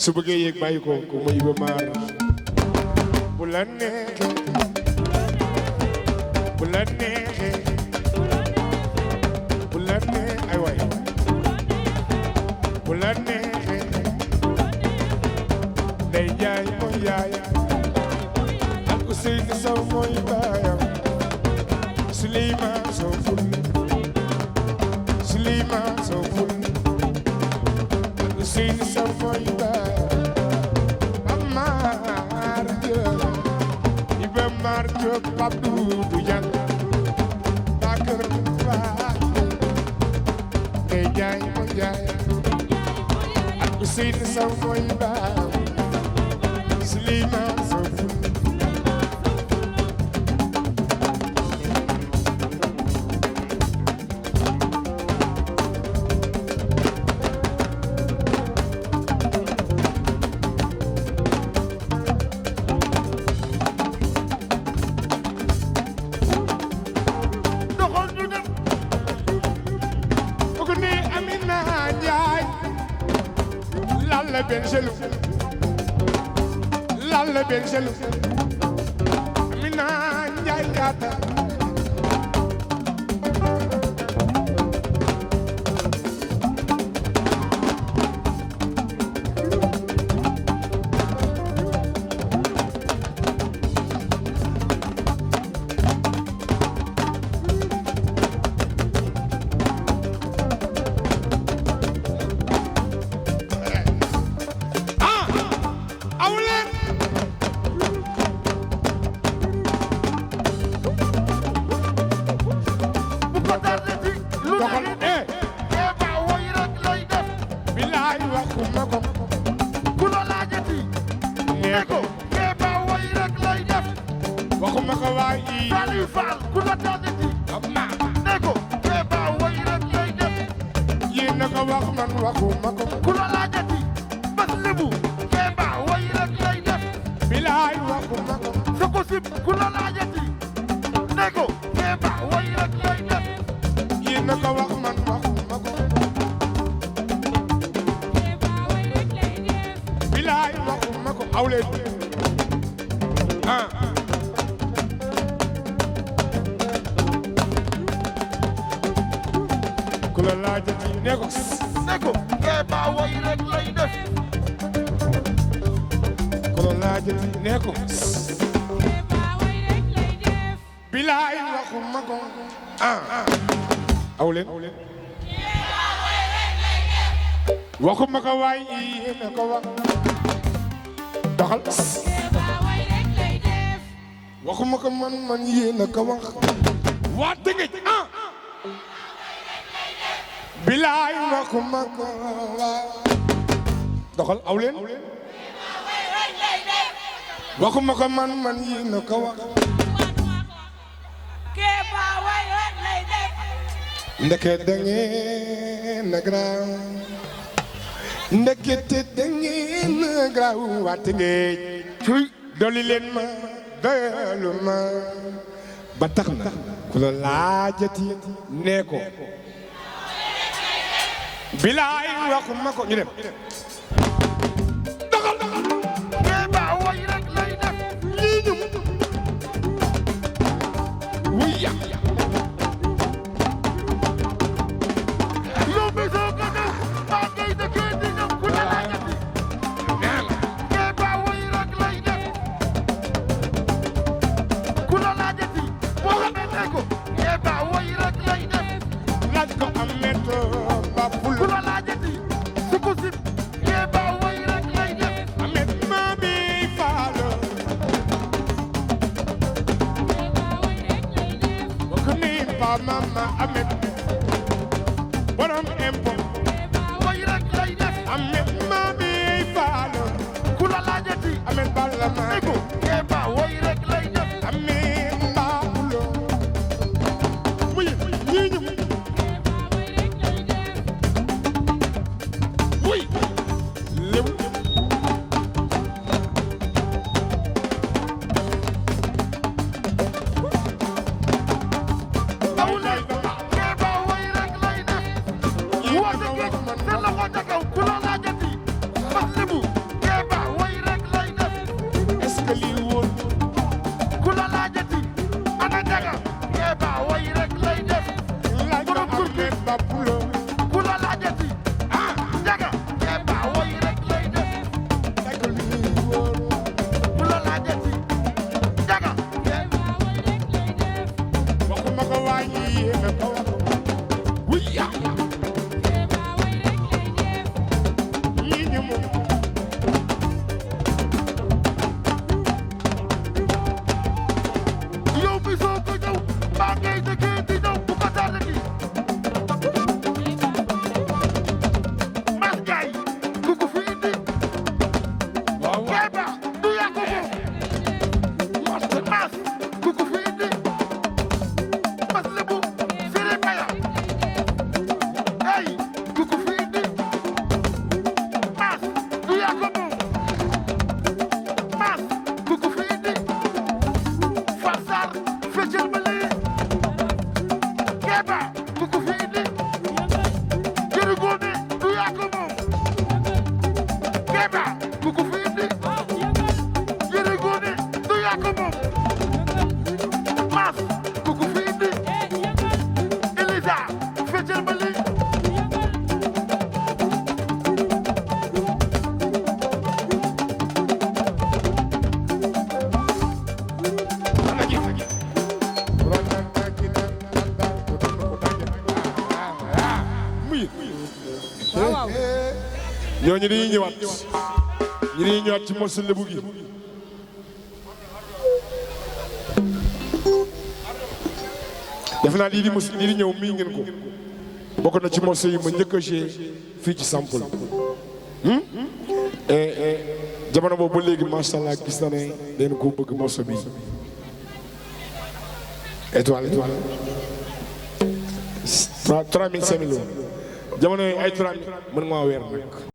su bëggee yéeg bàyyi ko ku ma Iba Maar bu la neexee bu la neexee bu la neexee ay waay bu la neexee Ndey Njaay mooy yaayam ak Ousseynou Sow mooy baayam Souleymane Sow ful Souleymane Sow ful ak Ousseynou Sow mooy baayam Iba Maar Diop Pape Doudou Diagne Bakar Ba Ndey Njaay mooy yaayam ak Ousseynou Sow mooy baayam Souleymane Sow ful Benjelou Lalla Benjelou Amina Njaay Jaata waxuma ko waay yéena ko wax doxal waxuma ko man yéena ko wax waa Tëngéej bilaay waxuma ko waay doxal aw leen waxuma ko man yéena ko wax ndeke dangeen na graw ndekete dangeen na graw waa Tëngéej cuy dolli leen ma doyalu ma ba tax na ku la laajati nee ko bilaay waxuma ko ñu dem doxal kee ba way rek lay def lii ñu wuy ya Mama Ahmed borom empo way rek lay def Ahmed mami faalo ku la laajati Ahmed balla ma ego ke ba way rek lay def Ahmed mbaabulo muy ñiñu muy lew Awlay ke ba way rek lay Mas ku ko fi indi Elisa feccal ma lii ñooñu dañuy ñëwaat ñu dañuy ñëwaat ci morceau Lebu gi def naa lii di ñëw mii ngeen ko bokk na ci morceau yi ma njëkk a joué fii ci Sampol jamono boobu ba léegi macha allah gis na ne dañ ko bëgg morceau bi étoile 3000 5000 jamono yi ay 3000 mën maa weer nag